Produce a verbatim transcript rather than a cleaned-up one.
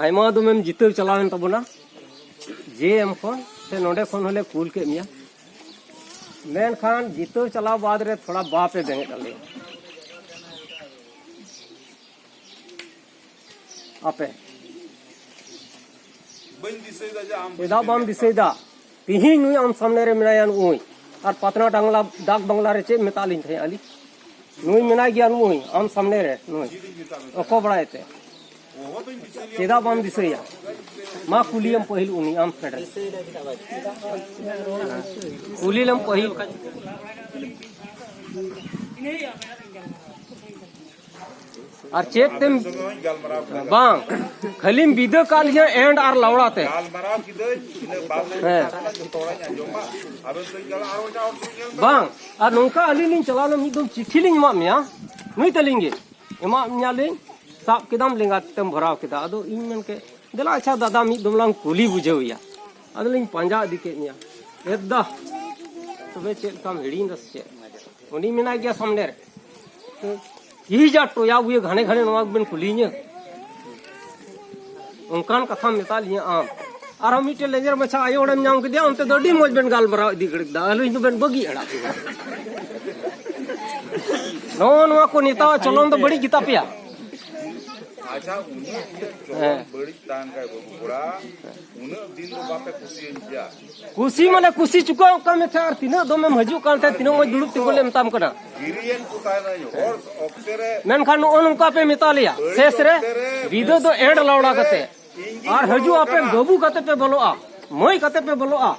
ᱟᱭᱢᱟ ᱫᱚᱢᱮᱢ ᱡᱤᱛᱟᱹᱣ ᱪᱟᱞᱟᱣᱮᱱ ᱛᱟᱵᱚᱱᱟ, ᱡᱮ ᱮᱢ ᱠᱷᱚᱱ ᱥᱮ ᱱᱚᱰᱮ ᱠᱷᱚᱱ ᱦᱚᱸᱞᱮ ᱠᱩᱞ ᱠᱮᱫ ᱢᱮᱭᱟ, ᱢᱮᱱᱠᱷᱟᱱ ᱡᱤᱛᱟᱹᱣ ᱪᱟᱞᱟᱣ ᱵᱟᱫ ᱨᱮ ᱛᱷᱚᱲᱟ ᱵᱟᱯᱮ ᱵᱮᱸᱜᱮᱫ ᱞᱮᱭᱟ᱾ ᱟᱯᱮ ᱵᱟᱹᱧ ᱫᱤᱥᱟᱹᱭᱮᱫᱟ ᱡᱮ ᱟᱢ ᱪᱮᱫᱟᱜ ᱵᱟᱢ ᱫᱤᱥᱟᱹᱭᱮᱫᱟ? ᱛᱤᱦᱤᱧ ᱱᱩᱭ ᱟᱢ ᱥᱟᱢᱱᱮ ᱨᱮ ᱢᱮᱱᱟᱭᱟ, ᱱᱩᱭ ᱟᱨ ᱯᱟᱛᱱᱟ ᱰᱟᱝᱞᱟ ᱰᱟᱠ ᱵᱟᱝᱞᱟ ᱨᱮ ᱪᱮᱫ ᱢᱮᱛᱟᱜ ᱞᱤᱧ ᱛᱟᱦᱮᱸᱫ ᱟᱹᱞᱤᱧ? ᱱᱩᱭ ᱢᱮᱱᱟᱭ ᱜᱮᱭᱟ, ᱱᱩᱭ ᱟᱢ ᱥᱟᱢᱱᱮ ᱨᱮ, ᱱᱩᱭ ᱚᱠᱚ ᱵᱟᱲᱟᱭ ᱛᱮ᱾ ᱪᱮᱫᱟᱜ ᱵᱟᱢ ᱫᱤᱥᱟᱹᱭᱟ? ᱢᱟ ᱠᱩᱞᱤᱭᱮᱢ ᱯᱟᱹᱦᱤᱞ ᱩᱱᱤ ᱟᱢ ᱯᱷᱮᱰ ᱨᱮ᱾ ᱠᱩᱞᱤ ᱞᱮᱢ ᱯᱟᱹᱦᱤᱞ᱾ ᱟᱨ ᱪᱮᱫ ᱛᱮᱢ ᱵᱟᱝ, ᱠᱷᱟᱹᱞᱤᱢ ᱵᱤᱫᱟᱹ ᱠᱟᱜ ᱞᱤᱧᱟ ᱮᱱᱰ ᱟᱨ ᱞᱟᱣᱲᱟ ᱛᱮ᱾ ᱜᱟᱞᱢᱟᱨᱟᱣ ᱠᱤᱫᱟᱹᱧ, ᱤᱱᱟᱹ ᱵᱟᱫ ᱞᱮ ᱦᱮᱸ᱾ ᱡᱚᱛᱚ ᱦᱚᱲᱤᱧ ᱟᱸᱡᱚᱢᱟ᱾ ᱟᱵᱮᱱ ᱫᱚ ᱧᱮᱞᱟ ᱟᱨᱚ ᱮᱴᱟᱜ ᱦᱚᱲ ᱥᱮᱫ ᱧᱮᱞ ᱵᱮᱱ᱾ ᱵᱟᱝ, ᱟᱨ ᱱᱚᱝᱠᱟ ᱟᱹᱞᱤᱧ ᱞᱤᱧ ᱪᱟᱞᱟᱣ ᱞᱮᱱ, ᱢᱤᱫ ᱫᱚᱢ ᱪᱤᱴᱷᱤ ᱞᱤᱧ ᱮᱢᱟᱜ ᱢᱮᱭᱟ, ᱱᱩᱭ ᱛᱟᱹᱞᱤᱧ ᱜᱮ ᱮᱢᱟᱜ ᱢᱮᱭᱟᱞᱤᱧ, ᱥᱟᱵ ᱠᱮᱫᱟᱢ ᱞᱮᱸᱜᱟ ᱛᱮᱢ ᱵᱷᱚᱨᱟᱣ ᱠᱮᱫᱟ᱾ ᱟᱫᱚ ᱤᱧ ᱢᱮᱱ ᱠᱮᱫ, ᱫᱮᱞᱟ ᱟᱪᱪᱷᱟ ᱫᱟᱫᱟ, ᱢᱤᱫ ᱫᱚᱢ ᱞᱟᱝ ᱠᱩᱞᱤ ᱵᱩᱡᱷᱟᱹᱣ ᱮᱭᱟ᱾ ᱟᱫᱚ ᱞᱤᱧ ᱯᱟᱸᱡᱟ ᱤᱫᱤ ᱠᱮᱫ ᱢᱮᱭᱟ᱾ ᱮᱫᱟ, ᱛᱚᱵᱮ ᱪᱮᱫ ᱞᱮᱠᱟᱢ ᱦᱤᱲᱤᱧ ᱫᱟ ᱥᱮ ᱪᱮᱫ? ᱩᱱᱤ ᱢᱮᱱᱟᱭ ᱜᱮᱭᱟ ᱥᱟᱢᱱᱮ ᱨᱮ᱾ ᱠᱤ ᱡᱟ ᱴᱚᱭᱟ ᱵᱩᱭᱟᱹ ᱜᱷᱟᱱᱮ ᱜᱷᱟᱱᱮ ᱱᱚᱣᱟ ᱜᱮᱵᱮᱱ ᱠᱩᱞᱤᱧᱟ? ᱚᱱᱠᱟᱱ ᱠᱟᱛᱷᱟᱢ ᱢᱮᱛᱟ ᱞᱤᱧᱟ ᱟᱢ᱾ ᱟᱨᱦᱚᱸ ᱢᱤᱫᱴᱮᱱ ᱞᱮᱸᱡᱮᱨ ᱢᱟᱪᱷᱟ ᱟᱭᱳ ᱦᱚᱲᱮᱢ ᱧᱟᱢ ᱠᱮᱫᱮᱭᱟ, ᱚᱱᱛᱮ ᱫᱚ ᱟᱹᱰᱤ ᱢᱚᱡᱽ ᱵᱮᱱ ᱜᱟᱞᱢᱟᱨᱟᱣ ᱤᱫᱤ ᱜᱷᱟᱹᱲᱤᱡ ᱫᱟ, ᱟᱹᱞᱤᱧ ᱫᱚᱵᱮᱱ ᱵᱟᱹᱜᱤ ᱟᱲᱟᱜ ᱠᱮᱫᱟ᱾ ᱱᱚᱜᱼᱚ ᱱᱚᱣᱟ ᱠᱚ ᱱᱮᱛᱟᱣᱟᱜ ᱪᱚᱞᱚᱱ ᱫᱚ ᱵᱟᱹᱲᱤᱡ ᱜᱮᱛᱟ ᱯᱮᱭᱟ᱾ ᱟᱪᱪᱷᱟ, ᱩᱱᱤ ᱤᱧᱟᱹᱜ ᱪᱚᱞᱚᱱ ᱦᱮᱸ᱾ ᱵᱟᱹᱲᱤᱡ ᱛᱟᱦᱮᱱ ᱠᱷᱟᱡ ᱵᱟᱹᱵᱩ ᱠᱚᱲᱟ, ᱩᱱᱟᱹᱜ ᱫᱤᱱ ᱫᱚ ᱵᱟᱯᱮ ᱠᱩᱥᱤᱭᱟᱹᱧ ᱜᱮᱭᱟ᱾ ᱠᱩᱥᱤ ᱢᱟᱱᱮ ᱠᱩᱥᱤ ᱪᱩᱠᱟᱹᱣ ᱠᱟᱜ ᱢᱮ ᱛᱟᱦᱮᱸ, ᱟᱨ ᱛᱤᱱᱟᱹᱜ ᱫᱚᱢᱮᱢ ᱦᱤᱡᱩᱜ ᱠᱟᱱ ᱛᱟᱦᱮᱸ, ᱛᱤᱱᱟᱹᱜ ᱢᱚᱡᱽ ᱫᱩᱲᱩᱵ ᱛᱤᱸᱜᱩ ᱞᱮ ᱢᱮᱛᱟᱢ ᱠᱟᱱᱟ᱾ ᱜᱤᱨᱤᱭᱮᱱ ᱠᱚ ᱛᱟᱦᱮᱱᱟᱹᱧ ᱦᱚᱲ ᱚᱠᱛᱮ ᱨᱮ᱾ ᱢᱮᱱᱠᱷᱟᱱ ᱱᱚᱜᱼᱚ ᱱᱚᱝᱠᱟ ᱯᱮ ᱢᱮᱛᱟ ᱞᱮᱭᱟ, ᱵᱟᱹᱲᱤᱡ ᱥᱮᱥ ᱨᱮ ᱚᱠᱛᱮ ᱨᱮ ᱵᱤᱫᱟᱹ ᱫᱚ ᱮᱰ ᱞᱟᱣᱲᱟ ᱠᱟᱛᱮ᱾ ᱤᱧ ᱜᱤᱧ ᱟᱨ ᱦᱤᱡᱩᱜ ᱦᱚᱦᱚ ᱟᱯᱮ ᱠᱟᱱᱟ᱾ ᱵᱟᱹᱵᱩ ᱠᱟᱛᱮ ᱯᱮ ᱵᱚᱞᱚᱜᱼᱟ, ᱢᱟᱹᱭ ᱠᱟᱛᱮ ᱯᱮ ᱵᱚᱞᱚᱜᱼᱟ᱾